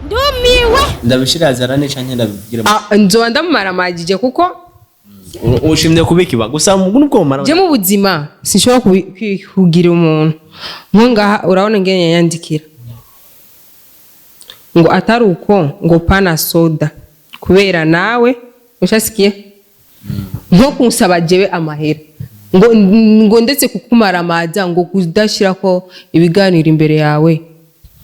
Ndumiwe. Ndabishira zarane canke ndabibwira? Ah, nzoba ndamumaramagije kuko Ushimye kubikiba gusa nubwo mumara. Je mu buzima sinshobora kugira umuntu nko ngaha. Urabona ngene yanyandikira ngo atari uko ngo pana soda kubera nawe ushasikiye nko kunsaba jewe amahera ngo ndetse kukumaramaza, ngo kudashirako ibiganiro imbere yawe,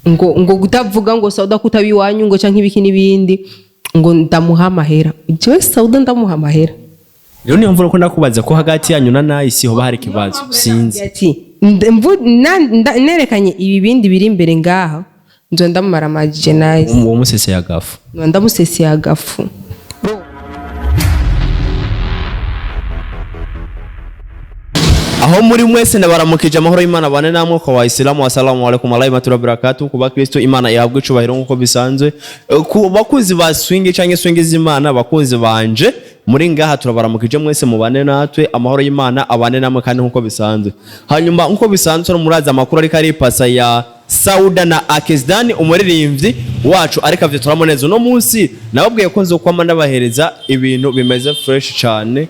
ngo kutavuga ngo Sauda kutaba iwanyu, ngo canke ibiki n'ibindi, ngo ndamuha amahera. Jewe Sauda ndamuha amahera? Rero niyo mvura ko ndakubaza ko hagati yanyu na Nice hoba hari ikibazo, sinzi. Ati nerekanye ibi bindi biri imbere ngaha, nzo ndamumaramajije Nice. Uwo musese yagafu. Nzo ndamuseseye agafu. Aho muri mwese ndabaramukije, amahoro y'Imana bane namwe. Kwa Waislamu, assalamu alaikum warahmatullahi wabarakatuh. Ku Bakristo, Imana ihabwe icubahiro nk'uko bisanzwe. Ku bakunzi ba swing canke swing z'Imana, bakunzi banje muri ngaha, turabaramukije mwese, mubane natwe, amahoro y'Imana abane namwe kandi nk'uko bisanzwe. Hanyuma nk'uko bisanzwe murazi amakuru ariko aripasa ya Sauda na Akezdani, umuririmbyi wacu, ariko avyo turamuneza. Uno munsi nababwiye ko nzokwama ndabahereza ibintu bimeze fresh cane,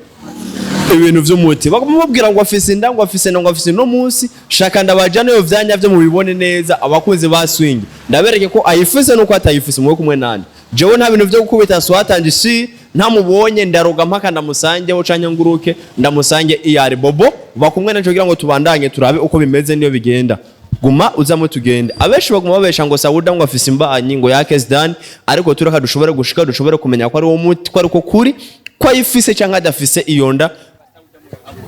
ibintu vy'umuti. Bakamubwira ngo afise inda, ngo afise inda, ngo afise. No munsi shaka ndabajana iyo vyanya vyo mubibone neza. Abakunzi ba swing, ndabereke ko ayifise nuko atayifise. Muwe kumwe nande jewe, nta bintu vyo gukubita swatanje si ntamubonye. Ndaroga mpaka ndamusangeho canke nguruke ndamusange iyari. Bobo bakumwe naco kugira ngo tubandanye turabe uko bimeze niyo bigenda. Guma uzamwe tugende. Abenshi baguma babesha ngo Sauda ngo afise imbanyi, ngo yake Zidane, ariko tureka dushobore gushika dushobore kumenya ko ari uwo muti, ko ari ko kuri ko ayifise canke adafise iyo nda.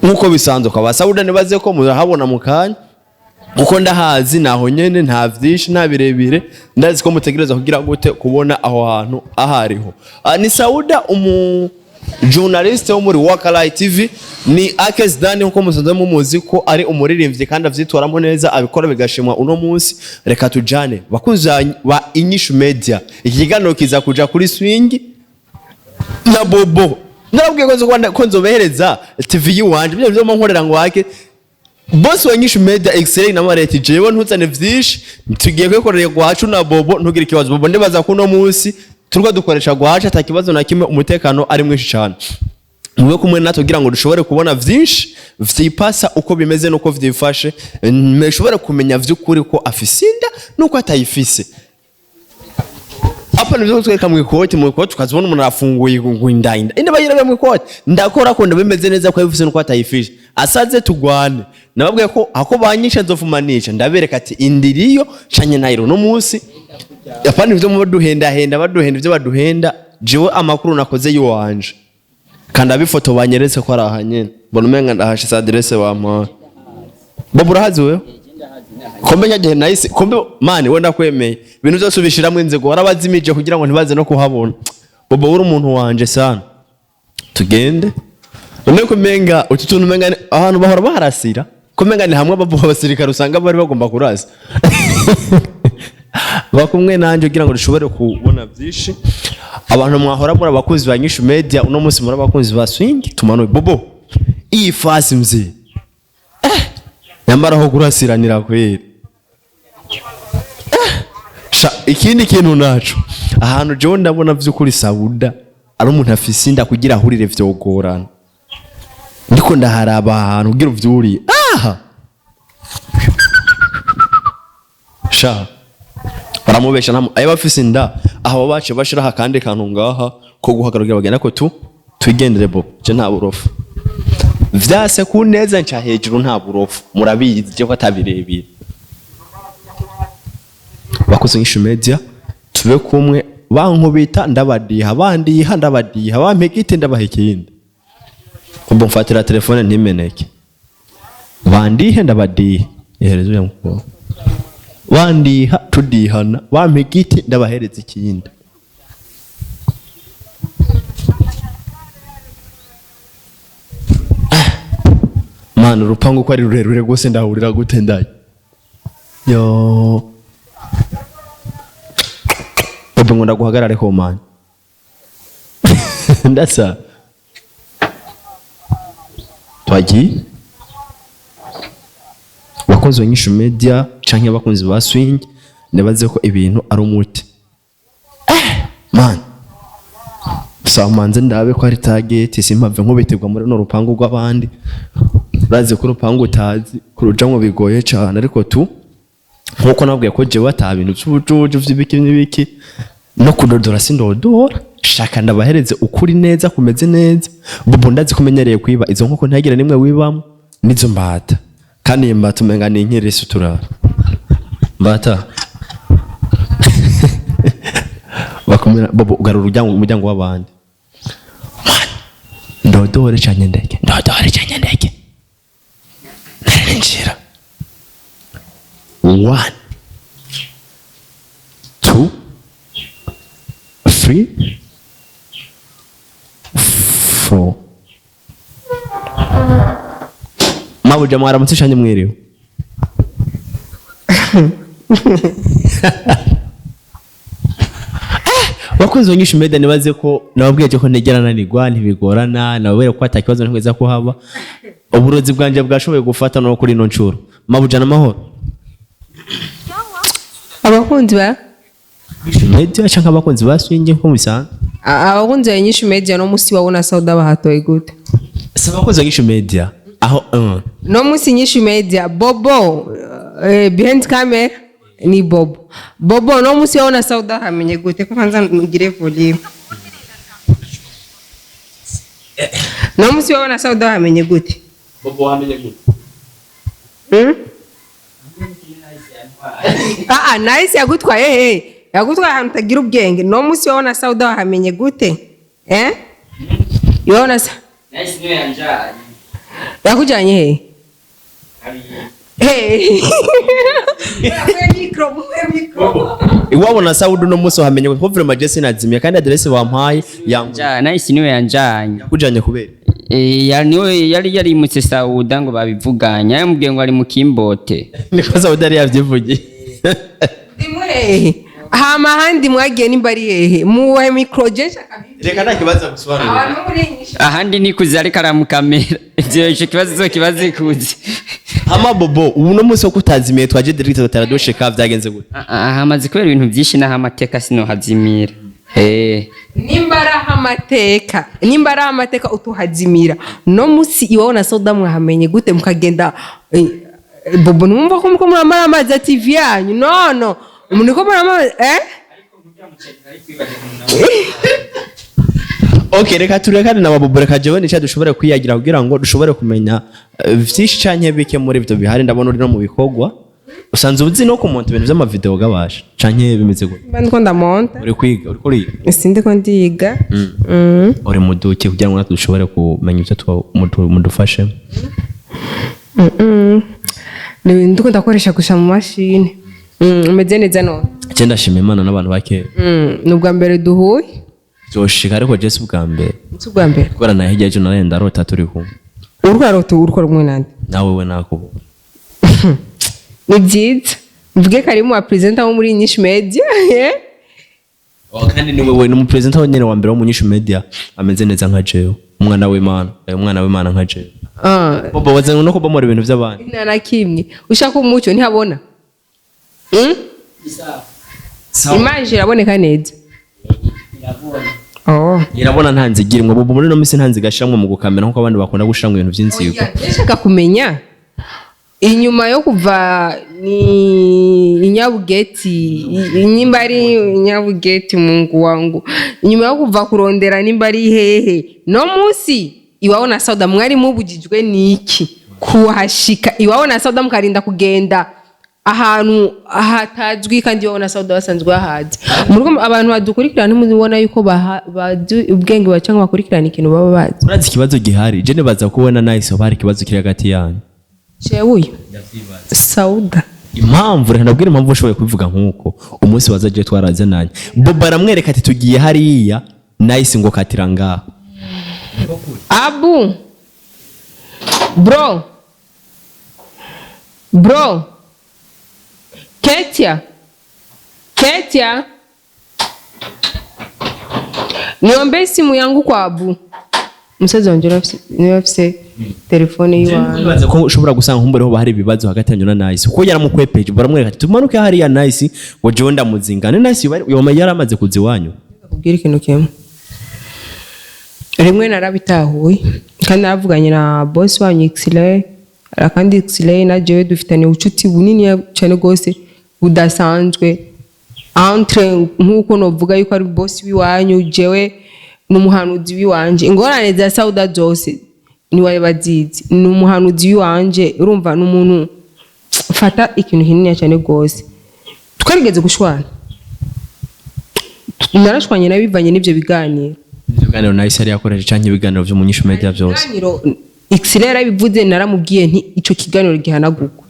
Nk'uko bisanzwe kwa Sauda, nibaze ko murahabona mu kanya kuko ndahazi naho nyene, nta vyinshi nta birebire. Ndazi ko mutegereza kugira gute kubona aho hantu ahariho. Ni Sauda, umu journaliste wo muri Wakalai TV, ni Akes Dani nkuko musanzwe mumuzi ko ari umuririmbyi kandi avyitwaramo neza, abikora bigashimwa. Uno munsi reka tujane, bakunzi ba Inyishu Media. Iki kiganiro kiza kuja kuri swing na Bobo. Narabwiye ko ko nzobehereza TV yiwanje byo byo nkorera ngo wake boss wa Nyishu Media Excel na Mareti. Jewe ntuzane vyinshi, tugiye kwikorera gwacu na Bobo, ntugire ikibazo. Bobo, ndibaza ko uno munsi turiko dukoresha gwacu ata kibazo na kimwe, umutekano ari mwinshi cyane. Mube kumwe natwe kugira ngo dushobore kubona vyinshi vyipasa uko bimeze nuko vyifashe, mushobore kumenya vy'ukuri ko afise inda nuko atayifise. Apa nivyo kutwereka mu ikoti, mu ikoti ukazibona umuntu arafunguye ngo inda, inda, inda bayirabira mu ikoti. Ndakora ko ndabimeze neza ko yabifise nuko atayifishe, asaze tugwane. Nababwiye ko ako banyishe nzofumanisha ndabereka ati indiriyo canye nayiro. No munsi apana ivyo mu baduhenda henda, baduhenda ivyo baduhenda. Jewe amakuru nakoze yiwanje kandi abifoto banyeretse ko ari aha nyene, mbona umenga ndahashitse. Adresse bampaye, Bobo, urahazi wewe? Kombe nyagihe nahise kombe mani we ndakwemeye, ibintu byose ubishiramwo inzego, warabazimije kugira ngo ntibaze no kuhabona. Bobo, uri umuntu wanje sana. Tugende none ko umenga utu tuntu umenga ahantu bahora baharasira, ko umenga ni hamwe bavuga abasirikare usanga bari bagomba kurasa. Bakumwe nanjye kugira ngo dushobore kubona byinshi. Abantu mwahora muri abakunzi ba Nyishu Media, uno munsi muri abakunzi ba swing. Tumanuye Bobo iyi fasi mzee, nyamara aho kurasiranira kweri. Sha ikindi kintu naco ahantu jewe ndabona vy'ukuri Sauda ari umuntu afise inda, kugira ahurire vyogorana. Ndiko ndaharaba ahantu kugira uvyuriye aha, sha baramubesha nta ayo bafise inda. Aho bace bashiraho akandi kantu ngaha ko guhagarara bagenda ko tu twigendere. Bobo, je nta burofu vyase ku neza nca hejuru, nta burofu, murabizi je ko atabirebire. Bakoze Inyishu Media, tube kumwe. Bankubita ndabadiha, bandiha ndabadiha, bampa igiti ndabaha ikindi. Ubwo mfatira telefone ntimeneke. Bandihe ndabadihe, ihereza uya mukobwa. Bandiha tudihana, bampa igiti ndabahereza ikindi. Mana, urupangu ko ari rurerure rwose, ndahurira gute ndayo? Yo Bobo, ngo ndaguhagarare ko mani ndasa twagiye. Abakunzi ba Nyishu Media canke abakunzi ba swing, nibaze ko ibintu ari umuti. Samanze ndabe ko ari target, simpave nkubitirwa muri no rupangu rw'abandi. Urazi ko urupangu utazi kurujamwo bigoye cane, ariko tu nkuko nabwiye ko jewe ata bintu vy'ubujuju vy'ibiki n'ibiki no kudodora sindodora. Shaka ndabahereze ukuri neza kumeze neza. Bubu, ndazi kumenyereye kwiba izo nkoko, ntihagire nimwe wibamo nizo mbata. Kandi iyi mbata umenga ni inkirisi turara mbata bakomera. Bobo, ugarura umuryango w'abandi. Ndodore canke ndeke? Ndodore canke ndeke? Ntarinjira. 1, 2, 3, 4. Mabuja, mwaramutse canke mwiriwe? Bakunzi ba Nyishu Media, nibaze ko nababwiye ko ntegera nanigwa ntibigorana, nababwira ko atakibazo ntikweza kuhaba. Uburozi bwanje bwashoboye gufata no kuri ino ncuro. Mabuja, n'amahoro? Abakunzi ba Nyishu Media canke abakunzi ba Swingi nko mubisanzwe? Abakunzi ba Nyishu Media, no musi wabona Sauda bahatoye gute? Si abakunzi ba Nyishu Media aho. No musi Nyishu Media, Bobo, behind camera ni Bobo. Bobo, no musi wabona Sauda hamenye gute? Ko kwanza ngire volume. No musi wabona Sauda hamenye gute? Bobo, wamenye gute? Hmm? Ah, ah, nice. Yagutwaye he? Yagutwaye ahantu utagira ubwenge. No musi wabona Sauda wahamenye gute? Eh? Yabona sa Nice niwe yanjanye. Yakujanye he? Hey. Micro, micro. Iwabo na Saudu no musi wamenye gute? Ko vraiment je sinazimye, kandi adresse wampaye yangu. Ja, Nice niwe yanjanye. Yakujanye kubera? Eh, ya niwe yari yarimutse Sauda ngo babivuganye. Yamubwiye ngo ari mu Kimbote. Niko Sauda yari yavyivugiye. Ndi hehe? Hama handi mwagiye nimba ari hehe? Muwe micro, je nshaka Reka, nta kibazo gusobanura. abantu muri Nyishu. Ahandi nikuze ariko aramukamera. Ivyo ico kibazo izokibaze kuze. Hama Bobo, ubu no musi wo kutazimiye twaje direct tutaradushika, vyagenze gute? Ah, ah, hamaze kubera ibintu byinshi naho amateka sinohazimira. Eh. Nimba ari amateka, nimba ari amateka utuhazimira, no musi iwawe na Sauda mwahamenye gute mukagenda? Bobo, numva ko muriko muramara amazi ya TV yanyu. No, no, muriko muramara, eh. Okay, reka turekane na Bobo. Reka jewe nica dushobore kwiyagira kugira ngo dushobore kumenya vyinshi canke bike muri ivyo bihari. Ndabona uri no mu bikorwa, usanzwe uzi no kumonta ibintu vy'amavideo gabasha, canke bimeze gute? Mba ndiko ndamonta. Uri kwiga, uri kuriga? Sindiko ndiga. Uri muduki kugira ngo natwe dushobore kumenya ivyo mudufashe. Ni ibintu ndiko ndakoresha gusa mu mashini. Umeze neza none? Je ndashima Imana n'abantu bake. Ni ubwa mbere duhuye. Vyoshika, ariko je si ubwa mbere. Si ubwa mbere. Kubera na hirya ejo naraye ndarota turi kumwe. Uriko urarota uriko rumwe nande? Nawe we nakubona. Ni byiza, mvuge karimu wa presenter wo muri Nyishu Media, eh? Oh, kandi ni wewe ni umupresenter wenyene wa mbere wo mu Nyishu Media ameze neza nka jewe, umwana w'Imana, umwana w'Imana nka jewe. Ah. Bobo, wazanywe no kubomora ibintu vy'abandi. Nta na kimwe. Ushaka umucyo ntihabona. Image iraboneka neza. Oh. Irabona, nta nziga irimwo. Bobo, muri ino minsi nta nziga ashiramwo mu gukamera nkuko abandi bakunda gushiramwo ibintu vy'inzigo. Ndashaka kumenya inyuma yo kuva ni inyabugeti, nimba ari inyabugeti, Mungu wangu, inyuma yo kuva kurondera nimba ari hehe, no munsi iwawe na Sauda mwari mubujijwe niki kuhashika iwawe na Sauda, mukarinda kugenda ahantu hatazwi kandi iwawe na Sauda basanzwe bahazi? Muriko abantu badukurikirana, ntimubona yuko bazi ubwenge baca cyangwa bakurikirana ikintu baba bazi. Urazi ikibazo gihari? Je nibaza ko wowe na Nice hoba hari ikibazo kiri hagati yanyu. Jewe uyu Sauda? Impamvu, reka ndabwira impamvu ushoboye kubivuga nk'uko umunsi waza je twarazananye, Bobo aramwereka ati tugiye hariya, Nice ngo katira ngaha. Abu, bro, bro, Ketia, Ketia, niombe simu yangu kwa Abu. Musaza wanje niwe afise telefone yiwanje. Nibaza ko ushobora gusanga nkumbure hoba hari ibibazo hagati yanyu na Nice, kuko yaramukwepeje baramwereka ati tumanuke hariya, Nice ngo jewe ndamuzingane. Nice yoba yaramaze kuza iwanyu? Kubwira ikintu kimwe. Rimwe narabitahuye kandi naravuganye na boss wanyu Xley, kandi Xley na jewe dufitanye ubucuti bunini cyane rwose budasanzwe, entre nk'uko novuga yuko ari boss w'iwanyu, jewe n'umuhanuzi w'iwanje. Ingorane za Sauda zose niwe bazizi, ni umuhanuzi w'iwanje. Urumva, ni umuntu fata ikintu kinini cyane rwose. Twarigeze gushwana, narashwanye nawe bivanye n'ibyo biganiro. Ivyo biganiro nahise yari yakoresheje canke ibiganiro vyo mu Nyishu Media vyose? Ibiganiro Xley yarabivuze, naramubwiye nti ico kiganiro gihanagurwa.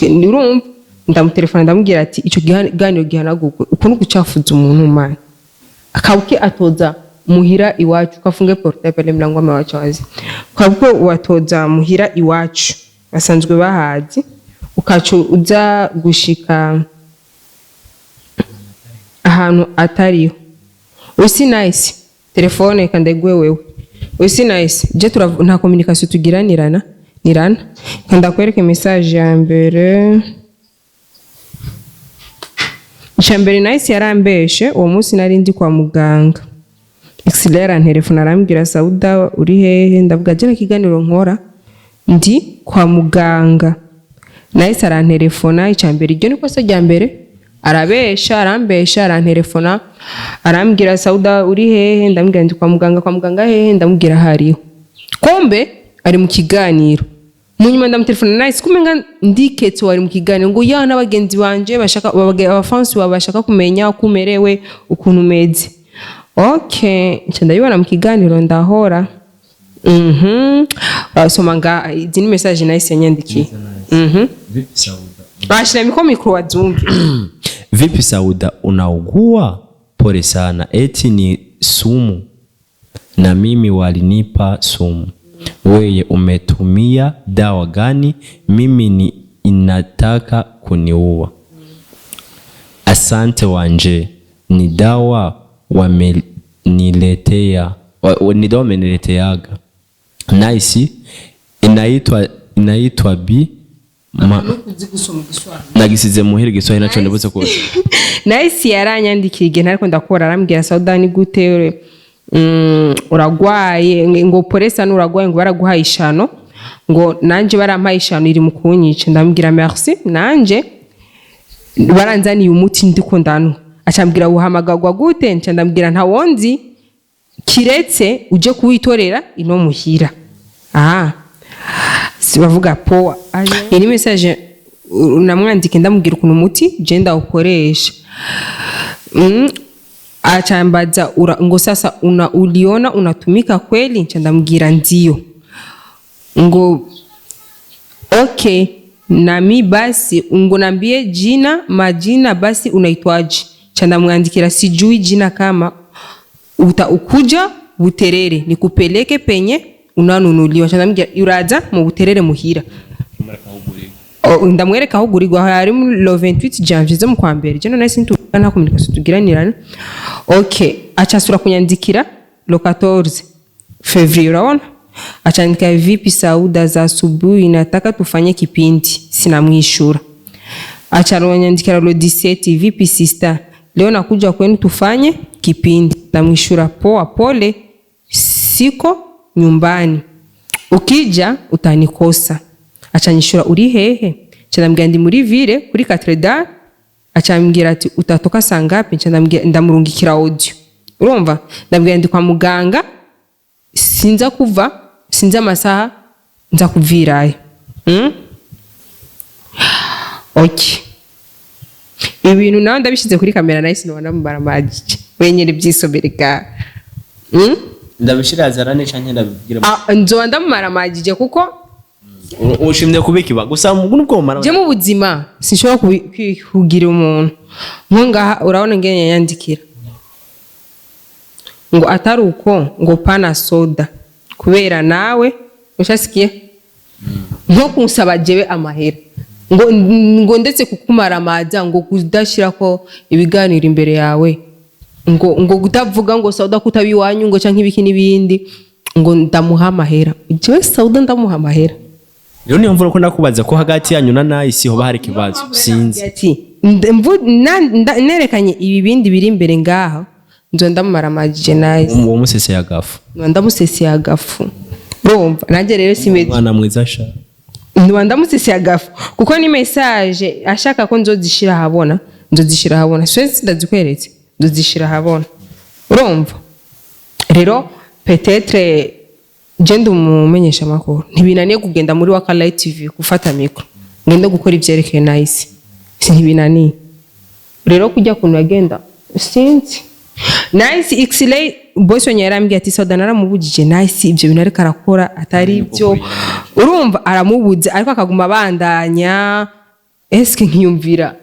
Urumva, ndamutelefona, ndamubwira ati ico kiganiro gihanagurwe, uko ni ugucafuza umuntu man. Akabuke atoza muhira iwacu, kafunge portail pale, mlango amewacha wazi. Kabuke watoza muhira iwacu, basanzwe bahazi, ukaca uza gushika ahantu atariho. Usi nice telefone kandegwe wewe, usi nice je nta communication tugiranirana nirana. Kandakwereke message ya mbere. Icya mbere, nice yarambeshe. Uwo munsi nari ndi kwa muganga. Xley arantelefona, arambwira: "Sauda, uri hehe?" Ndavuga: "Je kiganiro nkora, ndi kwa muganga." Nice arantelefona. Icya mbere, iryo ni kosa rya mbere, arabesha, arambesha. Arantelefona, arambwira: "Sauda, uri hehe?" Ndamubwira: "Ndi kwa muganga." "Kwa muganga hehe?" Ndamubwira hariho. Kumbe ari mu kiganiro. Mu nyuma ndamutelefona: "Nice, kumenga ndiketse wari mu kiganiro." Ngo ya n'abagenzi banje bashaka, abafansi bawe bashaka kumenya uko umerewe, ukuntu umeze. Okay, nca ndabibona mu kiganiro, ndahora. Soma nga izi ni message Nice yanyandikiye. Bashira micro wazumve. Vipi Sauda, unaugua? Pole sana. Eti ni sumu, na mimi walinipa sumu. Weye umetumia dawa gani? Mimi ni inataka kuniua. Asante wanje, ni dawa wameniletea, ni dawa wamenileteaga. Nice, inaitwa bi ma, nagisize muhira Igiswahili naco ndibutse kose. Nice yaranyandikiye igihe ntariko ndakora, arambwira: "Sauda, ni gute? Uragwaye?" Ngo pole sana, uragwaye, ngo baraguhaye ishano, ngo nanje barampaye ishano iri mu kunyica. Ndamubwira: "Merci, nanje baranzaniye umuti ndiko ndanywa." Acambwira: "Uhamagagwa gute?" Nca ndamubwira: "Ntawonzi, kiretse uje kuwitorera ino muhira." Ah, si bavuga poa. Iyi ni message namwandike, ndamubwira ukuntu umuti je ndawukoresha. Acambaza ngo sasa uliona unatumika kweli? Nca ndamubwira: "Ndio." Ngo okay, nami basi ngo nambie jina, majina basi, unaitwaje? Cha ndamwandikira: "Sijui jina, kama uta ukuja Buterere nikupeleke penye unanunuliwa." Cha ndamubwira: "Uraza mu Buterere muhira." Oh, ndamwereka aho ugurirwa. Hari mu le 28 janvier zo mu kwa mbere. Je none sintu nta communication tugiranirana. Okay, acasura kunyandikira le 14 février, urabona, acandika: "Vipi Sauda za asubuhi, nataka tufanye kipindi." Sinamwishura. Acharonyandikira le 17: "Vipi sister, leo nakuja kwenu tufanye kipindi." Namwishura: "Poa, pole, siko nyumbani, ukija utanikosa." Acanyishura: "Uri hehe?" Nca ndi muri ville kuri cathédrale. Acambwira ati: "Utatoka saa ngapi?" Nca ndamurungikira audio, urumva, ndabwira: "Ndi kwa muganga, sinza kuva, sinzi amasaha nza kuvirayo." Okay, ibintu nawe ndabishyize kuri kamera, nawe sinubona mubaramagije wenyine, byisomere ga. Ndabishira zarane canke ndabibwira? Ah, nzoba ndamumaramagije kuko Ushimye kubikiba gusa nubwo mumara. Je mu buzima sinshobora kugira umuntu nko ngaha. Urabona ngene yanyandikira ngo atari uko, ngo pana soda, kubera nawe ushasikiye nko kunsaba jewe amahera, ngo ndetse kukumaramaza, ngo kudashirako ibiganiro imbere yawe, ngo kutavuga ngo Sauda kutaba iwanyu, ngo canke ibiki n'ibindi, ngo ndamuha amahera. Jewe Sauda ndamuha amahera? Rero niyo mvura ko ndakubaza ko hagati yanyu na Nice hoba hari ikibazo, sinzi. Ati nerekanye ibi bindi biri imbere ngaha. Nzo ndamumaramajije Nice. Uwo musese yagafu. Nzoba ndamuseseye agafu. Urumva nanjye rero simeze. Umwana mwiza sha. Nzoba ndamuseseye agafu kuko ni message ashaka ko nzozishira ahabona, nzozishira ahabona. Swese ndazikweretse, nzozishira ahabona. Urumva rero, peut-être je ndi umumenyesha makuru, ntibinaniye kugenda muri Waka Light TV gufata micro ngende gukora ivyerekeye Nice, si ntibinaniye. Rero kujya kuntu yagenda, sinzi. Nice X-ray boss wenye yarambwiye ati: "Sauda, naramubujije Nice ibyo bintu ariko arakora atari ibyo." Urumva aramubuze, ariko akaguma abandanya. Eske nkiyumvira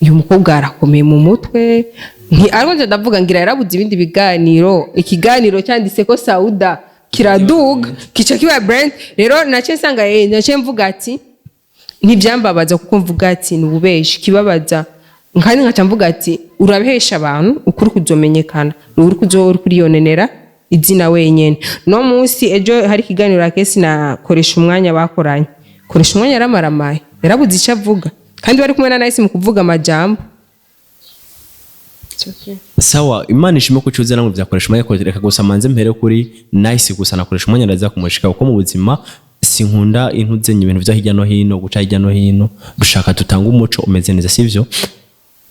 uyu mukobwa arakomeye mu mutwe? Ariko nje ndavuga ngira yarabuze ibindi biganiro. Ikiganiro cyanditse ko Sauda kiraduga, kica kiba brand. Rero nace nsanga, nace mvuga ati ntibyambabaza, kuko mvuga ati ni ububeshi. Kibabaza kandi nkaca mvuga ati urabehesha abantu, ukuri kuzomenyekana, ni uri kuzo uri kuriyonenera izina wenyene. No munsi ejo hari ikiganiro akesi na Koresha Umwanya bakoranye. Koresha Umwanya yaramaramaye, yarabuze icyo avuga, kandi bari kumwe na Nice mu kuvuga amajambo. It's okay. Sawa, Imana ishime ko ucuze namwe byakoresha umwanya. Ko reka gusa manze mpere kuri Nice gusa, nakoresha umwanya ndaza kumushika, kuko mu buzima sinkunda intuzenye ibintu bya hirya no hino, guca hirya no hino. Dushaka tutanga umuco umeze neza, sivyo?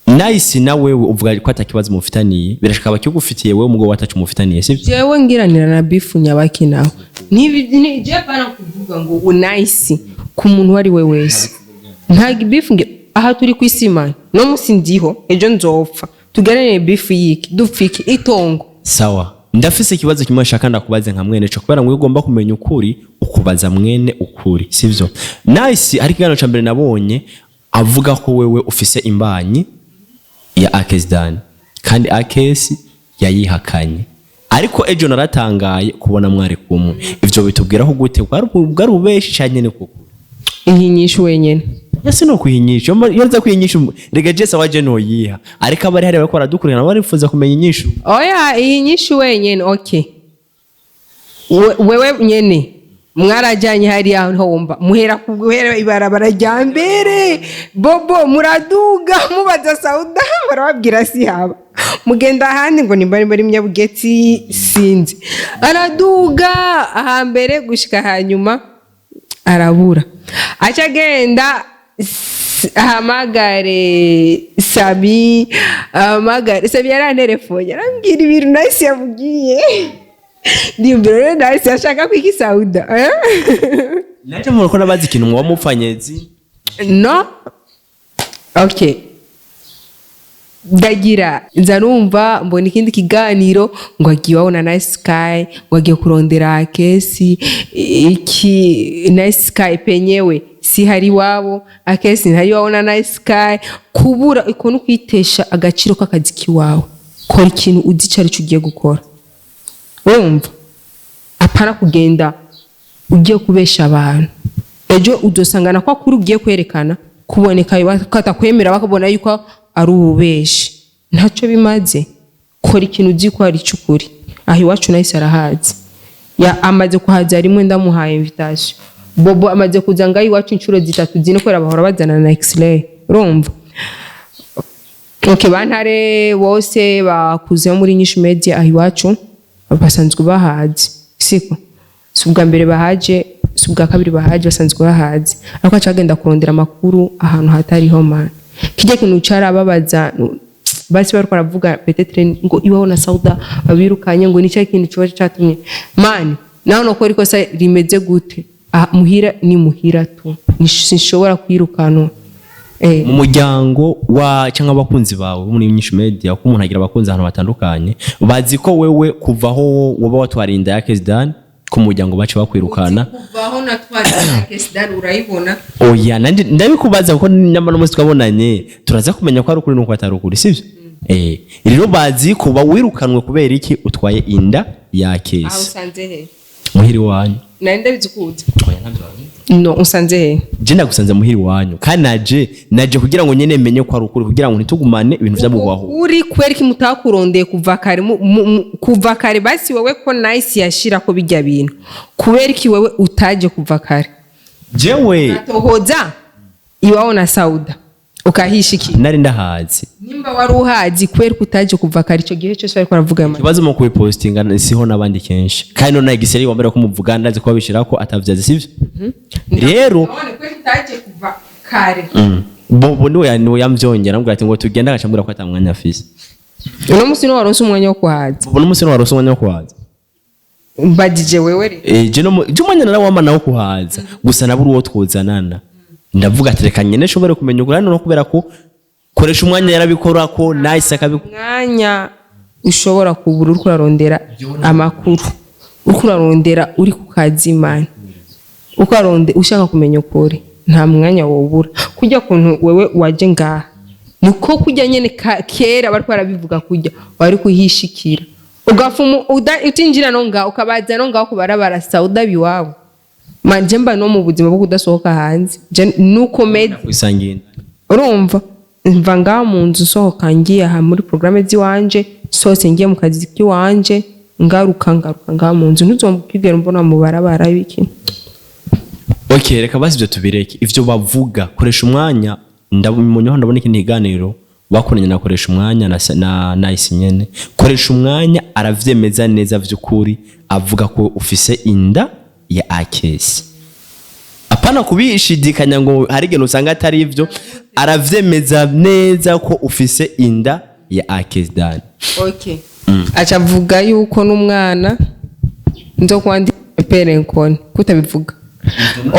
Nice na wewe uvuga ko atakibazo mufitaniye, birashaka bakigufitiye wewe umugabo watacu mufitaniye, sivyo? Jewe ngiranira na beef nyabaki nawe? Ni je pana kuvuga ngo unayisi ku muntu uwo ari we wese. Nta beef nge aha turi ku isi man. No musi ndiho, ejo nzopfa. Tuganire beef yiki? Dupfiki itongo? Sawa, ndafise ikibazo kimwe nshaka ndakubaze nka mwene co, kubera ngo iyo ugomba kumenya ukuri ukubaza mwene ukuri, sivyo? Nice hari ikiganiro ca mbere nabonye avuga ko wewe ufise imbanyi ya Akesdan, kandi Akesi yayihakanye, ariko ejo naratangaye kubona mwari kumwe. Ivyo bitubwiraho gute? Bwari ububeshi canke ni kuko? Ihinyishu wenyene. Ese no kwihinyisha, iyo nza kwihinyisha, rega Jesse waje noyiha, ariko abari hari bariko baradukurikirana barifuza kumenya inyishu. Oya, ihinyishu wenyene. Okay, wewe nyene mwarajyanye hariya niho wumva muhera ku guhera ibarabara rya mbere, bobo muraduga, mubaza Sauda, barababwira si haba, mugenda ahandi ngo nimba ari Nyabugetsi, sinzi. Araduga ahambere gushika hanyuma arabura, aca agenda ahamagare Sabi, ahamagare Sabi. Yaranterefonye arambwira ibintu Nahise yamubwiye. Ndiyumvira rero Nahise ashaka kwiki Sauda, eh? Naje mubona ko nabazi ikintu muba mupfanyezi. No, okay, ndagira nza numva mbona ikindi kiganiro ngo agiye iwabo na Nice Sky, ngo agiye kurondera Kesi iki. Nice Sky penyewe si hari iwabo, Akesi ntari iwabo na Nice Sky. Kubura ukuntu kwitesha agaciro k'akazi k'iwawe. Kora ikintu uzi icyo aricyo ugiye gukora, wumva, apana kugenda ugiye kubesha abantu. Ejo udosangana ko kuri ugiye kwerekana kuboneka katakwemera, bakabona yuko ari ububeshi, ntacyo bimaze. Kora ikintu uzi ko ari icy'ukuri. Aho iwacu nahise arahazi, ya amaze kuhaza rimwe, ndamuhaye invitation. Bobo amaze kuza ngaho iwacu inshuro zitatu, zine, kubera bahora bazana na x-ray. Urumva, okay, bantare bose bakuze muri Nyinshi Media aho iwacu basanzwe bahazi, siko? Si ubwa mbere bahaje, si ubwa kabiri bahaje, basanzwe bahazi. Ariko aca agenda kurondera amakuru ahantu hatariho man. Kijya kintu carababaza. Basi bariko baravuga peut-être ngo iwaho na Sauda babirukanye, ngo nicyo kintu kiba catumye man. Naho nokora ikosa rimeze gute? Ah, muhira ni muhira tu. Sinshobora kwirukanwa. Mu muryango wa cyangwa abakunzi bawe bo muri Nyinshi Media, kuko umuntu agira abakunzi ahantu batandukanye, bazi ko wewe kuva aho woba watwara inda ya Kesdan ku muryango bace bakwirukana. Kuvaho natwara Kesdan urayibona. Oya, nanje ndabikubaza kuko nyamara umunsi twabonanye turaza kumenya ko ari ukuri nuko atari ukuri, sivyo? Rero bazi ko wirukanwe kubera iki? Utwaye inda ya Aho Kesi. Usanze he? Muhiri wanyu. Nari ndabizi kuza. Oya, ntabyo bazi. No, usanze he? Je nagusanze muhiri wanyu, kandi naje kugira ngo nyene menye ko ari ukuri, kugira ngo ntitugumane ibintu vyabuhwaho. Uri kubera iki mutakurondeye kuva kare? Kuva kare basi wewe ko Nice yashira ko bijya bintu, kubera iki wewe utaje kuva kare? Jewe Tohoza iwawo na Sauda. Ukahishikira? Nari ndahazi. Nimba wari uhazi, kubera ko utaje kuva kare, ico gihe cyose bariko baravuga ayo Ikibazo mu kubipostinga siho n'abandi kenshi, kandi none igiseri wambere ko muvuga, ndazi ko babishira ko atavyazi, sivyo rero? None kubera utaje kuva kare? Bobo niwe yamvyongera, ambwira ati ngo tugende, agaca ambwira ko ata mwanya afise. Uno musi niwo waronse umwanya wo kuhaza? Bobo n'umunsi niwe waronse umwanya wo kuhaza. Mbagije wewe rero. Je no je umwanya narawama nawo kuhaza, gusa nabura uwo twozanana. Ndavuga ati reka nyene nshobore kumenya ukuri no kubera ko koresha umwanya yarabikora ko nice akabikora. Umwanya ushobora kubura uriko urarondera amakuru, uriko urarondera, uri ku kazi mani, uriko urarondera ushaka kumenya ukuri, nta mwanya wobura. Kurya kuntu wewe waje ngaha, niko kurya nyene kera bariko barabivuga, kurya wari kuhishikira ugafuma utinjira no ngaho, ukabaza no ngaho kubarabara Sauda biwabo. Manje mba no mu buzima bwo kudasohoka hanze. Je nuko meze. Kwisangira. Urumva, mva ngaha mu nzu, nsohoka ngiye aha muri porogaramu z'iwanje, sohotse ngiye mu kazi k'iwanje, ngaruka ngaha mu nzu, ntuzomukigera mbona mu barabara biki. Okay, reka basi ibyo tubireke, ivyo bavuga. Koresha umwanya, ndamunyaho ndabona ikindi kiganiro bakoranye na koresha umwanya na Nice nyene. Koresha umwanya aravyemeza neza vy'ukuri, avuga ko ufise inda ya Akesi, apana kubishidikanya ngo hari igihe usanga atari ivyo. Aravyemeza neza ko ufise inda ya Akesi Dani. Okay, aca avuga yuko n'umwana nzo kwandi pere nkone kutabivuga.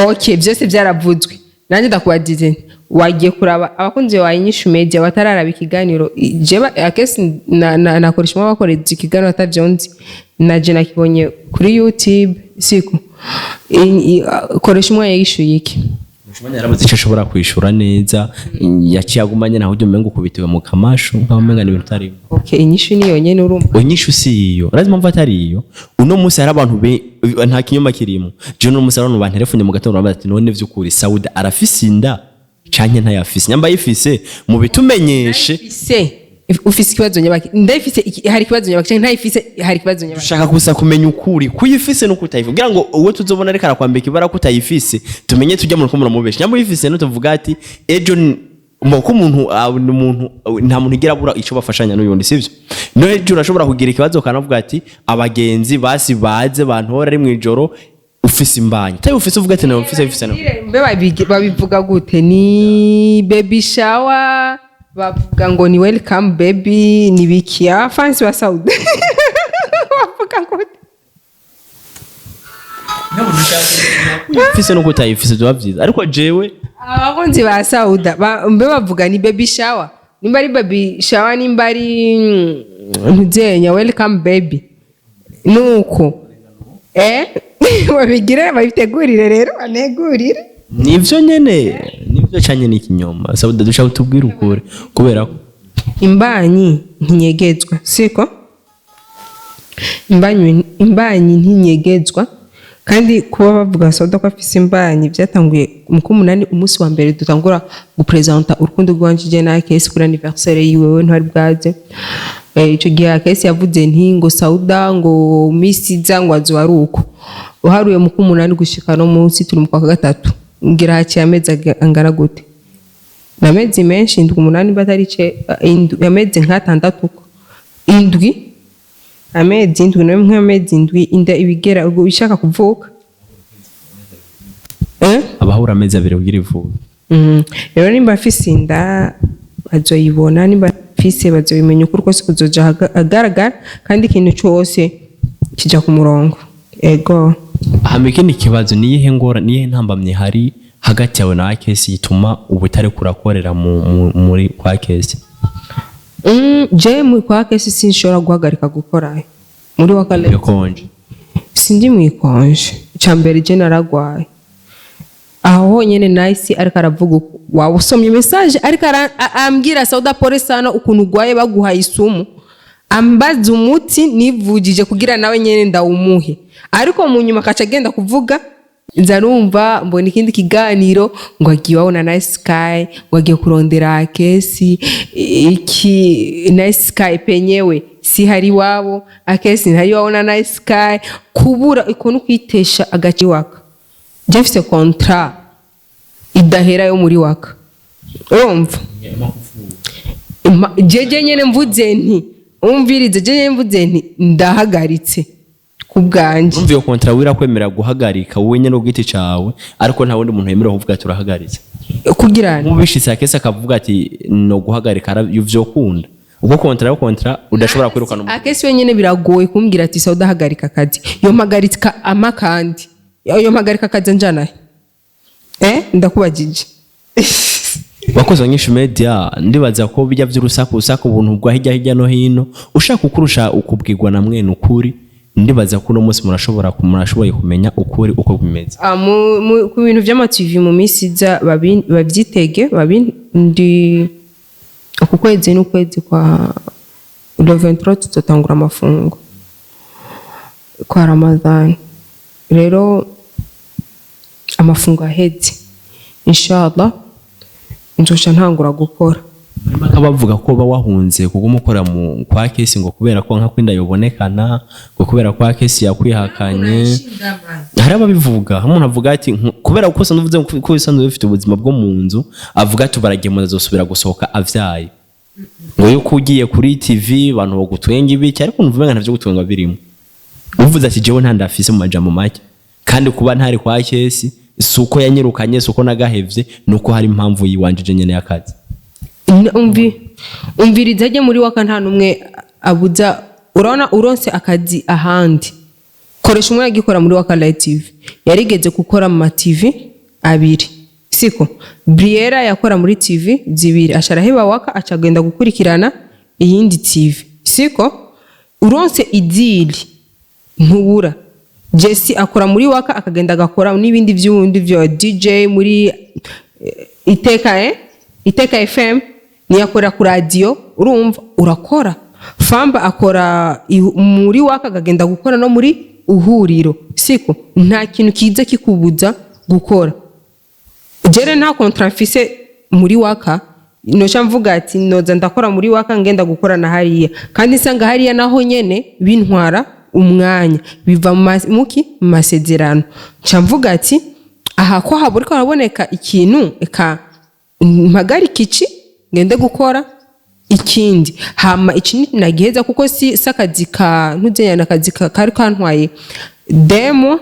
Okay, byose byaravuzwe. Nanjye ndakubagize nti, wagiye kuraba abakunzi bawe Inyishu Media batararaba ikiganiro jewe Akesi nakoresha umwe bakoreza ikiganiro atavyonzi, naje nakibonye kuri YouTube siko. Koresha umwanya yishuye iki? Umwanya yarabuze icyo ashobora kwishura neza, yaciye agumanye naho ujya umenga ukubitiwe mu kamashu, nkaho umenga ni ibintu utarimo. Okay, inyishu ni yonyene, urumva. Inyishu si iyo. Urazi impamvu atari iyo? Uno munsi hari abantu nta kinyoma kirimo. Je uno munsi hari abantu bantelefone mu gatondo bambaza ati: "None vy'ukuri Sauda arafise inda canke ntayafise? Nyamba ayifise mubitumenyeshe." Ufise ufise ikibazo nyabaki? Ndayifise, hari ikibazo nyabaki? Canke ntayifise, hari ikibazo nyabaki? Ushaka gusa kumenya ukuri kuyifise no kutayifise, kugira ngo uwo tuzobona ariko arakwambika ibara kutayifise, tumenye tujya mu rukundo mubesha. Nyamba uyifise nutuvuga ati ejo ko umuntu ni umuntu, nta muntu igira abura ico bafashanya n'uyundi, sivyo? No ejo urashobora kugira ikibazo ukanavuga ati abagenzi basi baze bantora ari mw'ijoro ufise imbanyi, tayo ufise, uvuga ati nawe ufise nawe. Mbe babivuga gute? Ni baby shower, bavuga ngo ni welcome baby, ni biki? Abafansi ba Saudi bavuga gute? Ufise no kutayifise byaba vyiza, ariko jewe Abakunzi ba Sauda mbe bavuga ni baby shower, nimba ari baby shower, nimba ari ntuzenya welcome baby, nuko babigire, babitegurire rero, banegurire. Nivyo nyene, nivyo canye n'ikinyoma. Sauda, dushaka tubwire ukuri kubera ko Imbanyi ntinyegezwa, siko? Imbanyi ntinyegezwa. Kandi kuba bavuga Sauda ko afise imbanyi byatanguye mu k'umunani, umunsi wa mbere dutangura gupresenta urukundo rwanje je na Akesi kuri anniversaire yiwe. We ntwari bwaze. Ico gihe Akesi yavuze nti ngo Sauda ngo misi iza ngo azoba ari uko. Uharuye mu k'umunani gushika no munsi turi mu kwa gatatu, ngira haciye amezi angana gute? Ni amezi menshi, indwi, umunani, batari indwi, amezi nk'atandatu uko, indwi, amezi indwi nawe, nk'amezi indwi inda ibigera ubwo ishaka kuvuka, eh? Abahura amezi 2 kugira ivuke. Rero nimba afise inda bazoyibona, nimba afise bazoyimenya, ukuri kose kuzoja ahagaragara, kandi ikintu cose kija ku murongo, ego. Hama ikindi kibazo: niyihe ngora, niyihe ntambamye hari hagati yawe na Akesi ituma ubu utari kurakorera muri kwa Kesi? Je mu kwa Kesi sinshobora guhagarika gukora muri wakale. Bikonje. Sindi mwikonje. Icambere, je naragwaye aho honyene. Nice ariko aravuga uko waba usomye message, ariko ambwira: "Sauda, pole sana ukuntu ugwaye, baguhaye isumu." Ambaza umuti nivujije kugira nawe nyene ndawumuhe, ariko mu nyuma akaca agenda kuvuga, nza numva mbona ikindi kiganiro ngo agiye iwabo na Nice Sky, ngo agiye kurondera Akesi iki. Nice Sky penyewe si hari iwabo, Akesi ntari iwabo na Nice Sky. Kubura ukuntu kwitesha agaci waka, je mfise contrat idahera yo muri waka. Urumva jeje nyene mvuze nti, umvirize, jeje nyene mvuze nti ndahagaritse ku bwanje. Urumva iyo contrat wirakwemera guhagarika wowe nyene ku giti cawe, ariko nta wundi muntu yemerewe kuvuga ati urahagaritse. Kugira nti Nk'ubishitse akese akavuga ati no guhagarika, vyokunda ubwo contrat yo contrat udashobora kwirukana umuntu. Akesi wenyene biragoye kumbwira ati sawa, udahagarika akazi, yo mpagarika amakandi, yo mpagarika akazi njanahe? Ndakubajije. Wakoze wa Nyinshi Media, ndibaza ko bijya by'urusaku usaku ubuntu bwa hirya hirya no hino ushaka ukurusha ukubwirwa na mwene ukuri. Ndibaza ko uno munsi murashoboye kumenya ukuri uko bimeze. Ah, ku bintu vy'ama TV mu minsi iza bavyitege ndi uku kwezi n'ukwezi kwa le 23 tuzotangura amafungo kwa Ramadhani. Rero amafungo aheze, inshallah nzoca ntangura gukora. Bakaba bavuga ko uba wahunze kuguma ukora mu kwa Kesi, ngo kubera ko nka kwinda yobonekana, ngo kubera kwa Kesi yakwihakanye. Hari ababivuga, umuntu avuga ati kubera ko usanzwe uvuze ko usanzwe ufite ubuzima bwo mu nzu, avuga ati baragiye mu azosubira gusohoka avyaye, ngo yuko ugiye kuri TV abantu bagutwenga ibiki, ariko numva umenga ntavyo gutwenga birimo. Uvuze ati jewe nta ndafise mu majambo make, kandi kuba ntari kwa Kesi si uko yanyirukanye, si uko nagahevye, ni uko hari impamvu yiwanjije nyene y'akazi. Umviriza, ajye muri waka, nta n'umwe abuza. Urabona uronse akazi ahandi, koresha umwe yagikora muri Waka Light TV, yarigeze gukora mu ma TV abiri, siko? Briera yakora muri TV zibiri, aca araheba Waka, acagenda gukurikirana iyindi TV, siko? Uronse idili ntubura. Jesse akora muri Waka, akagenda agakora n'ibindi by'ubundi bya DJ muri Iteka, Iteka FM, niyo akora ku radio. Urumva urakora Famba akora muri Waka, akagenda gukora no muri Uhuriro, siko? Nta kintu kiza kikubuza gukora. Jere nta contrat mfise muri Waka noca mvuga ati noza ndakora muri Waka, ngenda gukora na hariya, kandi nsanga hariya naho nyene bintwara umwanya, biva mu muki mu masezerano. Nca mvuga ati aha ko haburiko haraboneka ikintu, eka mpagarike iki ngende gukora ikindi, hama iki nagiheza, kuko si akazi ka ntuzenya, akazi kari kantwaye demo.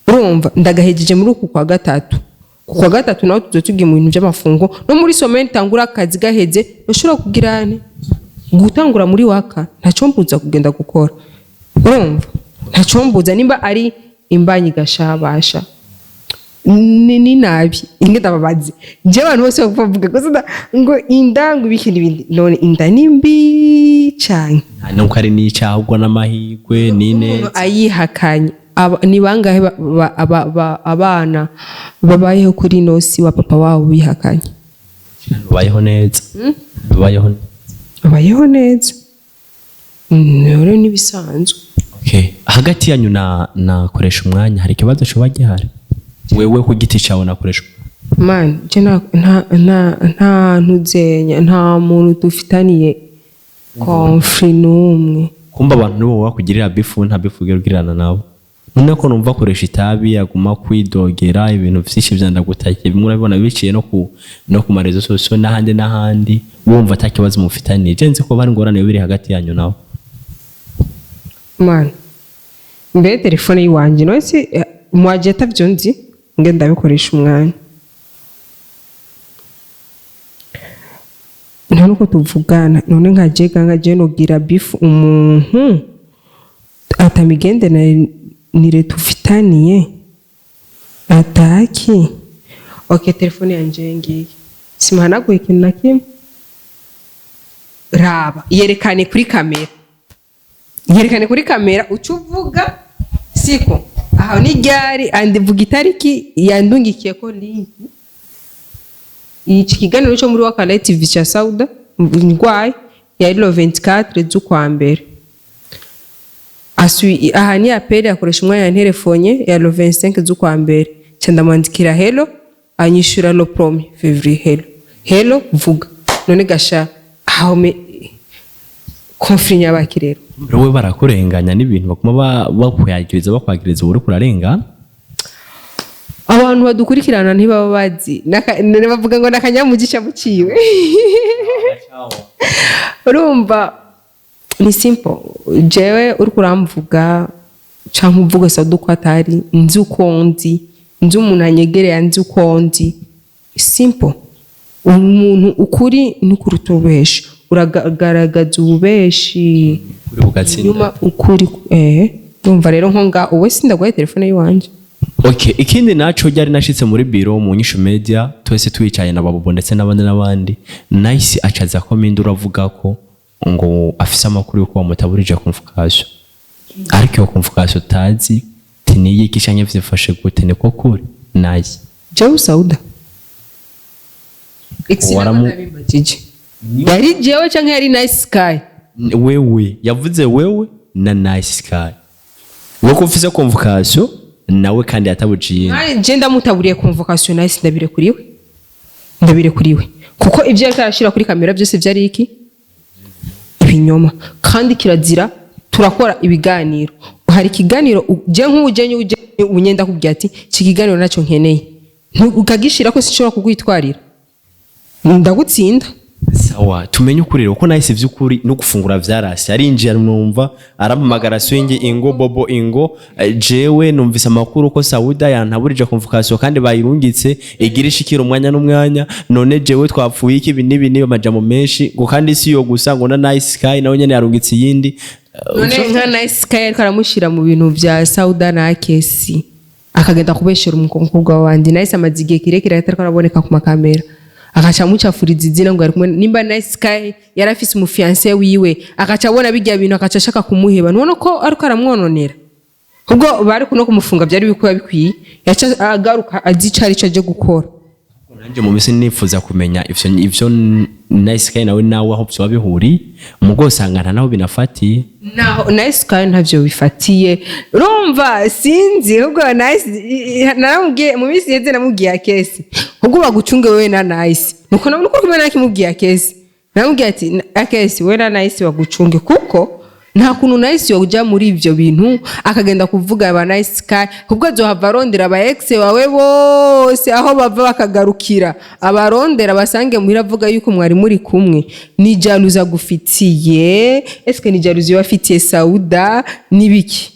Urumva ndagahejeje muri uku kwa gatatu. Ku kwa gatatu naho tuzoba tugiye mu bintu by'amafungo, no muri semaine tangura akazi gaheze, ushobora kugira nte gutangura muri Waka, ntacyo mbuza kugenda gukora. Urumva ntacyo mbuza, nimba ari imbanyi gashabasha ni nabi inge ndababazi je abantu bose bavuga ko ngo inda ngo ibiki n'ibindi, none inda ni mbi cyane? Nuko ari n'icyaha, ahubwo n'amahirwe ni Umuntu neza. ayihakanye ni bangahe abana babayeho kuri ino si wa papa wabo bihakanye? Babayeho neza, babayeho neza. Babayeho neza. Rero n'ibisanzwe. Okay. Hagati yanyu na nakoresha umwanya, hari ikibazo coba gihari wewe ku giti cawe nakoresha? Man, je nta ntuzenya, nta muntu dufitaniye conflit n'umwe. Kumva abantu nibo bakugirira beef, nta beef ugera ugirana nabo. None ko numva akoresha itabi, aguma kwidogera ibintu vyinshi vyandagutakiye, bimwe urabibona biciye no ku ma réseaux sociaux n'ahandi n'ahandi, wumva ata kibazo mufitaniye? Je nzi ko bari ingorane biri hagati yanyu nawe. Man, mbere telefone yiwanje none si mwaje atavyo nzi nge ndabikoresha umwanya, nta nuko tuvugana. None nka jega nka je nogira beef umuntu atamigenderanire tufitaniye ataki? Okay, telefone yanje ngiye, simhanaguye ikintu na kimwe. Raba, yerekane kuri kamera, yerekane kuri kamera uca uvuga, siko? Aho ni ryari? Andi vuga itariki yandungikiye ko link iki kiganiro cyo muri Waka TV cya Sauda ndwaye, yari le 24 z'ukwa mbere. Aha ni appel akoresha umwanya ya telefone ya le 25 z'ukwa mbere, nca ndamwandikira hello, anyishura le 1er février, hello hello, vuga none gasha aho me conflit nyabaki rero? Wowe barakurenganya n'ibintu baguma bakwagiriza uba uriko urarengana. Abantu badukurikirana ntibaba bazi. Bavuga ngo nakanyamugisha buciwe. Urumva ni simple, jewe uriko uramvuga canke uvuga Sauda uko atari, nzi uko ndi, nzi umuntu anyegereye, nzi uko ndi. Simple, umuntu ukuri nikuruta ububeshi, uragaragaza ububeshi Kuri bugatsinda. Nyuma ukuri. Urumva rero nko nga uwe sindaguhaye telefone yiwanje. Okay, ikindi naco ryari nashitse muri biro mu Nyishu Media, twese twicaye na Babobo ndetse n'abandi n'abandi, Nice acaza ko mindi uravuga ko ngo afise amakuru yuko bamutaburije convocation, ariko iyo convocation tazi tiniyiki canke vyifashe gute. Niko kuri Nice? Jewe Sauda yari jewe canke yari Nice Sky? Wewe, yavuze wewe na Nice Sky, wewe ko ufise convocation nawe kandi yatabuje. Je ndamutaburiye convocation Nice, ndabirekuriwe, ndabirekuriwe, kuko ibyo yariko arashira kuri kamera byose byari iki? Ibinyoma. Kandi kirazira, turakora ibiganiro, hari ikiganiro je nk'ubu je uje unyenda kubwira ati iki kiganiro nacyo nkeneye, ukagishira ko sinshobora kugwitwarira, ndagutsinda. Sawa, tumenye ukuri rero ko nahise vy'ukuri no gufungura vyarase. Arinjiye numva arampamagara: "Swingi ingo, Bobo ingo, jewe numvise amakuru ko Sauda yantaburije convocation kandi bayirungitse igira ishikira umwanya n'umwanya. None jewe twapfuye iki?" Ibi n'ibi n'ibi, amajambo menshi, ngo kandi si yo gusa, ngo na Nice Sky nawe nyene yarungitse iyindi. None nka Nice Sky ariko aramushyira mu bintu bya Sauda na Kesi, akagenda kubeshera umukobwa wandi. Nice amaze igihe kirekire atariko araboneka ku makamera, akaca amucafuriza izina ngo ari kumwe. Nimba Nice Sky yari afise umu fiancé wiwe, akaca abona bijya bintu, akaca ashaka kumuheba, nubona ko ariko aramwononera. Ubwo bari kuno kumufunga byari bikuba bikwiye, yaca agaruka azi ico arico aje gukora. Nanjye mu minsi nifuza kumenya ivyo Nice Sky nawe aho vyoba bihuriye, mugo usanga nta naho binafatiye. Naho Nice Sky ntavyo bifatiye. Urumva sinzi, ahubwo Nice naramubwiye mu minsi iheze, namubwiye Akesi ubwo bagucunge wewe na Nice, nuko nabona uko kumwe nakimubwiye Akesi, namubwiye ati: "Akesi, wewe na Nice bagucunge, kuko nta kuntu Nice yoja muri ivyo bintu akagenda kuvuga aba Nice Sky, ubwo azohava arondera aba ex bawe bose aho bava bakagarukira, abarondera basange muhira avuga yuko mwari muri kumwe. Ni jalousie agufitiye? Eske ni jalousie wafitiye Sauda nibiki?"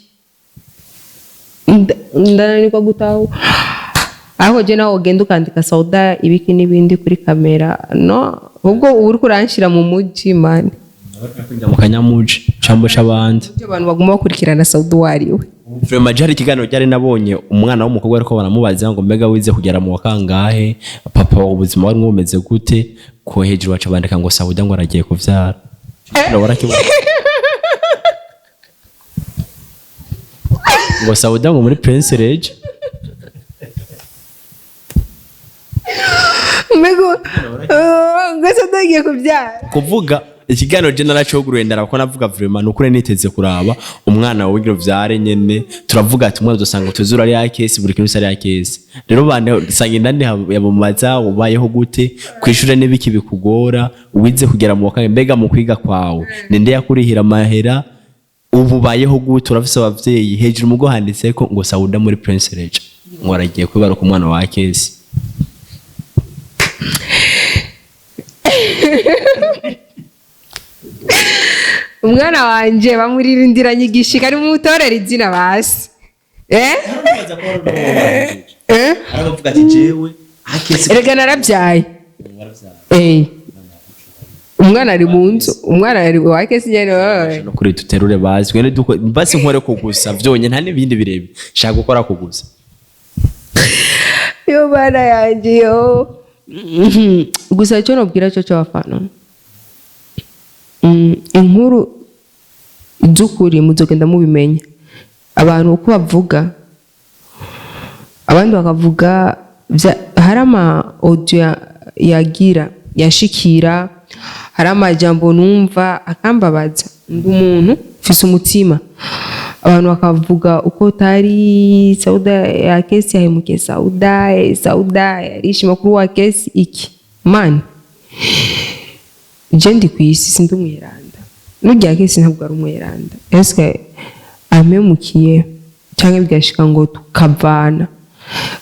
Ndananirwa gutahu aho je nawe ugenda ukandika Sauda ibiki n'ibindi kuri kamera. No ubwo uba uriko uranshira mu muji mani. Mu kanyamuji cambo c'abandi. Ibyo abantu baguma bakurikirana Sauda uwo ari we. Vraiment jari ikiganiro ryari nabonye umwana w'umukobwa ariko baramubaza ngo: "Mbega wize kugera mu wa kangahe? Papa wawe ubuzima wari bumeze gute?" Ko hejuru baca bandika ngo Sauda ngo aragiye kuvyara. Warakibona ngo Sauda ngo muri Prince Rege. Mbega ngo Sauda agiye kubyara? Kuvuga ikiganiro je naracoguruye ndaraba ko navuga vraiment nukuri niteze kuraba umwana wawe ugira uvyare nyene. Turavuga ati umwana uzosanga tuzura ari akesi, buri kintu ari akesi. Rero bane sanga indani yamubaza: "Ubayeho gute kwishure? N'ibiki bikugora? Wize kugera mu wa kangahe? Mbega mu kwiga kwawe ninde yakurihira amahera? Ubu ubayeho gute? Urafise abavyeyi?" Hejuru mugo handitseko ngo Sauda muri Prince Rege ngo aragiye kwibaruka umwana wa kesi. Umwana wanje bamuririndira igishika ari mutorera izina basi, eh eh. Aravuga ati jewe akesi. Erega narabyaye, umwana ari mu nzu, umwana ari wa kesi nyene wewe. No kuri duterure bazi twende basi nkore ko gusa vyonye, nta n'ibindi birebire shaka gukora ko gusa. Yo bana yanje yo. Gusa icyo nobwira cyo cy'abafana, inkuru z'ukuri muzogenda mubimenya. Abantu uko bavuga, abandi bakavuga hari ama audio yagira yashikira, hari amajambo numva akambabaza. Ndi umuntu mfise umutima. Abantu bakavuga uko tari Sauda ya kesi yahemukiye Sauda, Sauda yarishima kuri wa kesi iki. Man, je ndi kw'isi sindi umweranda, n'urya kesi ntabwo ari umweranda. Eske ampemukiye cyangwa bigashika ngo tukavana?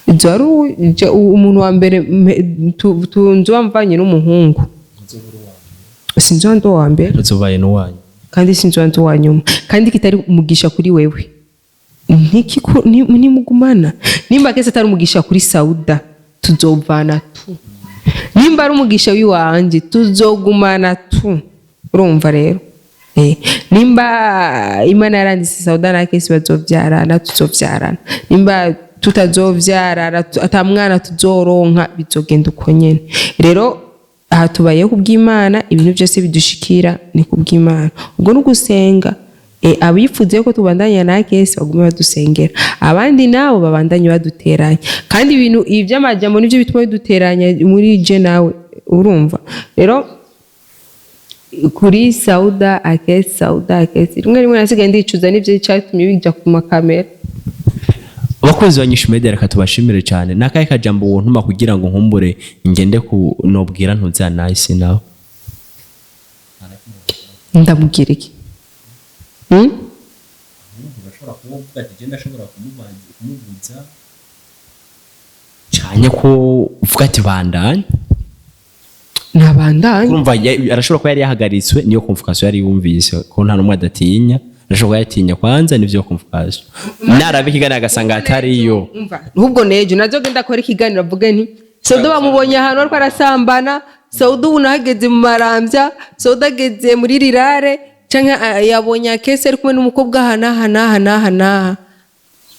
Ibyo ari umuntu wa mbere nzoba mvanye n'umuhungu, sinzoba ndi uwa mbere. Uzubaye n'uwanyu. Kandi sinzoba ndi uwa nyuma, kandi kitari umugisha kuri wewe ntimugumana. Nimba kese atari umugisha kuri Sauda, tuzovana tu. Nimba ari umugisha w'iwanje, tuzogumana tu. Urumva rero, nimba Imana yaranditse Sauda na Kesi bazovyarana, tuzovyarana. Nimba tutazovyarana, ata mwana tuzoronka, bizogenda uko nyene. Rero aha tubayeho kubw'Imana, ibintu byose bidushikira ni kubw'Imana. Ubwo ni ugusenga. Abifuze ko tubandanya na Kesi bagume badusengera, abandi nabo babandanye baduteranya. Kandi ibintu ibi by'amajambo nibyo bituma biduteranya muri je nawe. Urumva rero, kuri Sauda Akesi, Sauda Akesi, rimwe rimwe nasigaye ndicuza n'ibyo cyatumye bija ku makamera. Abakunzi ba Nyishu Media, reka tubashimire cyane. Nakahe kajambo wontuma kugira ngo nkumbure ngende ku nobwira ntuza Nice nawe? Ndamubwira iki? Hmm? Urashobora kuvuga ati genda, ashobora kumubuza cyane ko uvuga ati bandanye. Ntabandanye. Urumva arashobora kuba yari yahagaritswe niyo convocation yari yumvise ko nta n'umwe adatinya. Arashobora kuba yatinya kwanza nivyo convocation, naraba ikiganiro agasanga atariyo. Umva, ahubwo nejo nazo genda akora ikiganiro avuge nti Sauda bamubonye ahantu ariko arasambana, Sauda ubu nahageze mu Marambya, Sauda ageze muri rirare, canke yabonye Akesi ari kumwe n'umukobwa aha n'aha n'aha n'aha n'aha.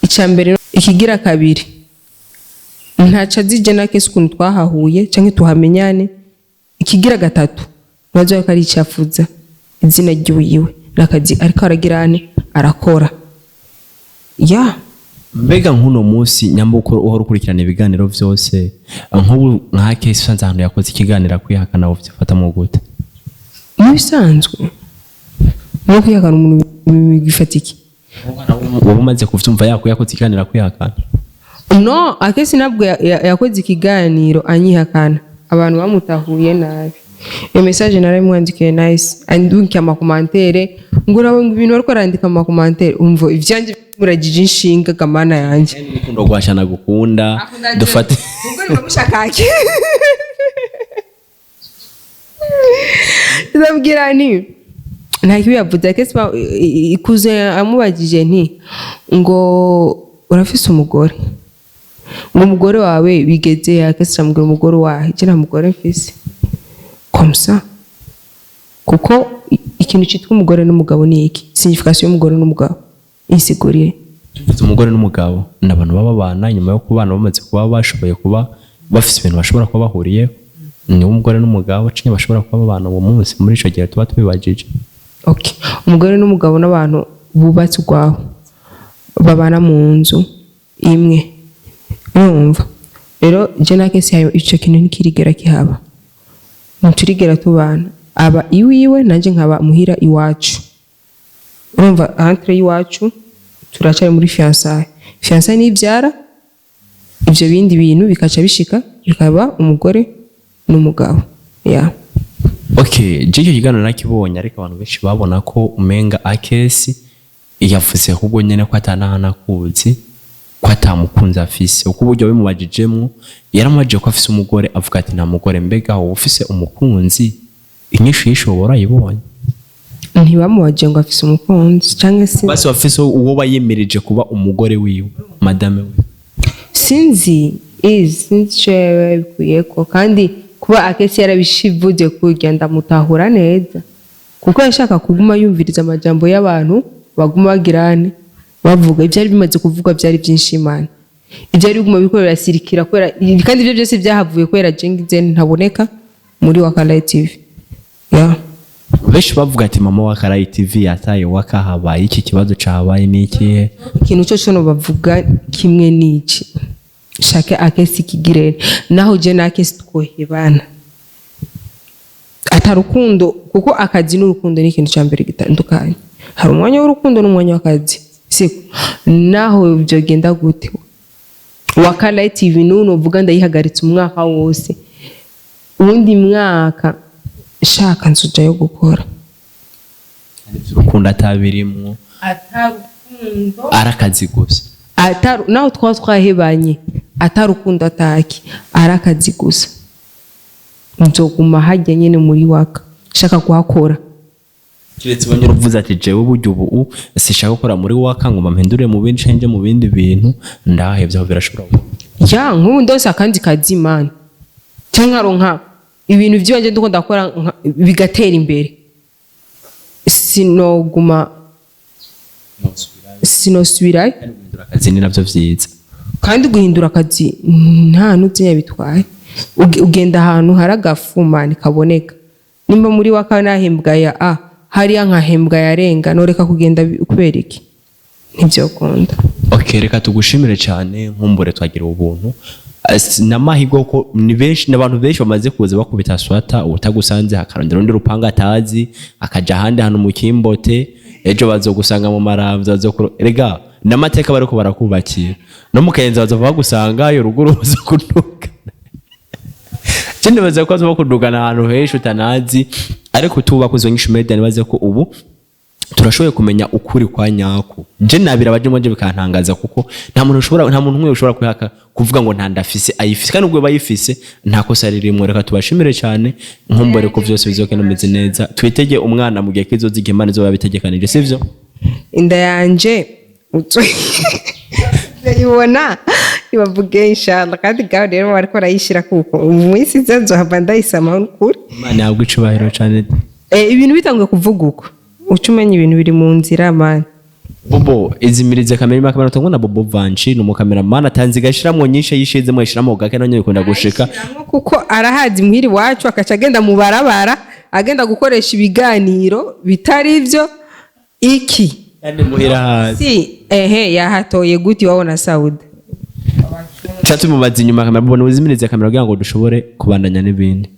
Ica mbere, ikigira kabiri, ntaco azije na Kesi ukuntu twahahuye canke tuhamenyane. Ikigira gatatu, ntazo ko aricafuza izina ry'uwiwe n'akazi ariko aragira ane arakora ya. Mbega nk'uno munsi nyamukuru uhora ukurikirana ibiganiro vyose, nk'ubu nka Kesi usanze ahantu yakoze ikiganiro akwihakana, uvyifata mu gute? Mu bisanzwe no kwihakana umuntu bifatiki. Wowe umaze kuvyumva yako yakoze ikiganiro akwihakana? No, Akesi ntabwo yakoze ikiganiro anyihakana, abantu bamutahuye nabi. Iyo message narayimwandikiye Nice, andunkiye ama commentaires ngo urabe ngo ibintu bariko arandika ama commentaires. Umva, ivyanjye muragije inshinga gamana yanjye. Urukundo rwashana gukunda dufate. Ubwo niba mushakake, ndabwira nti nta kibi yavuze. Akesi ikuze amubagije nti ngo urafise umugore, ngo umugore wawe bigeze? Akesi aramubwira umugore wahe, je nta mugore mfise comme ça, kuko ikintu cyitwa umugore n'umugabo ni iki? Signification y'umugore n'umugabo insigurire. Tuvuze umugore n'umugabo, ni abantu baba babana, nyuma yo kubana bamaze kuba bashoboye kuba bafise ibintu bashobora kuba bahuriyeho, ni umugore n'umugabo cinye bashobora kuba babana uwo munsi. Muri ico gihe tuba tubibajije. Okay. Umugore n'umugabo n'abantu bubatse urwaho, babana mu nzu imwe. Urumva rero, je na Kesi ico kintu ntikirigera kihaba, ntiturigera tubana. Aba iwiwe, nanje nkaba muhira iwacu. Urumva, entre y'iwacu turacari muri fiançailles. Fiançailles nibyara ivyo bindi bintu bikaca bishika bikaba umugore n'umugabo ya. Okay, je icyo kiganiro nakibonye, ariko abantu benshi babona ko umenga Akesi yavuze ahubwo nyene ko atanahanakuzi, ko atamukunzi afise, uko uburyo bimubajijemwo yaramubajije ko afise umugore, avuga ati nta mugore. Mbega wowe ufise umukunzi? Inyishu yishobora ayibonye. Ntibamubaje ngo afise umukunzi canke se. Basi wafise uwo bayemereje kuba umugore wiwe, madame wiwe. Sinzi sinzi ico yabikuyeko. Kandi kuba Akesi yarabishivuze kurya, ndamutahura neza, kuko yashaka kuguma yumviriza amajambo y'abantu baguma bagirane bavuga. Ivyari bimaze kuvugwa byari byinshi, Imana ivyari biguma biriko birasirikira kubera, kandi ivyo byose byahavuye kubera jengize ntaboneka muri Wakalayi TV ya. Benshi bavuga ati mama wa Karayi TV yataye Waka, habaye iki? Kibazo cabaye ni ikihe? Ikintu cyo cyo bavuga kimwe n'iki, shake Akesi kigirere naho je na Akesi twohebana atarukundo, kuko akazi n'urukundo ni ikintu cya mbere gitandukanye. Hari umwanya w'urukundo n'umwanya w'akazi, siko? Naho byogenda gute, Wakalayi TV n'ubu uvuga ndayihagaritse umwaka wose, uwundi mwaka shaka nzujayo gukora. Urukundo atabirimwo. Atarukundo. Ari akazi gusa. Ataru naho twaba twahebanye. Atarukundo ataki, ari akazi gusa, nzoguma hajya nyene muri Waka, shaka kuhakora. Kiretse ubonye uruvuze ati: "Jewe burya ubu sishaka gukora muri Waka, ngo mpindure mu bindi canke mu bindi bintu, ndahevye", aho birashobora kuba. Ya, nk'ubu ndose akandi kazi mani, cyangwa nkaronka ibintu by'iwanjye ndiko ndakora bigatera imbere, sinoguma, sinosubirayo. Kandi guhindura akazi ni navyo vyiza. Kandi guhindura akazi nta n'utinya bitwaye. Ugenda ahantu hari agafu mani kaboneka. Nimba muri Waka nahembwa ya a hariya nkahembwa yarenga, noreka kugenda kubera iki? Ntibyokunda. Okay, reka tugushimire cyane. Nkumbure twagira ubuntu. N'amahirwe ko ni benshi, n'abantu benshi bamaze kuza bakubita swata, utagusanze hakarondera undi rupanga atazi, akaja ahandi hantu mu kimbote, ejo bazogusanga mu maramvya, bazokuro rega n'amateka bariko barakubakira no mu Kayenzi, bazova bagusanga yo ruguru, bazokuduka. Ikindi, baza ko bakudugana ahantu henshi utanazi. Ariko tuba kuzo nyinshi media, nibaze ko ubu turashoboye kumenya ukuri kwa nyako. Je nabira abajemo, je bikantangaza, kuko nta muntu umwe ushobora kwihaka kuvuga ngo nta ndafise, ayifise, kandi ubwo bayifise nta kosa ririmwo. Reka tubashimire cyane. Nkumbure ko vyose bizogenda bimeze neza, twitege umwana mu gihe kizoza, igihe Imana izoba yabitegekanije, sivyo? Inda yanje ndayibona, ntibavuge inshallah. Kandi gaho rero bariko barayishira, kuko mu minsi iza nzohava ndayisama n'ukuri. Imana yabwa icubahiro cyane. Ibintu bitanguye kuvuga uko, uca umenya ibintu biri mu nzira mani. Bobo, izimirize kamera imwe, kamera tungwa na Bobo Vanchi, ni umukameramani atanze igashiramwo nyinshi, yishizemo ayishiramo gake, nanyo bikunda gushika. Ayishiramwo kuko arahazi muhiri iwacu, akaca agenda mu barabara, agenda gukoresha ibiganiro bitari ivyo iki. Kandi muhira hazi. Si ehe, yahatoye gute iwabo na Sauda? Ca tumubaza inyuma kamera. Bobo, uzimirize kamera kugira ngo dushobore kubandanya n'ibindi.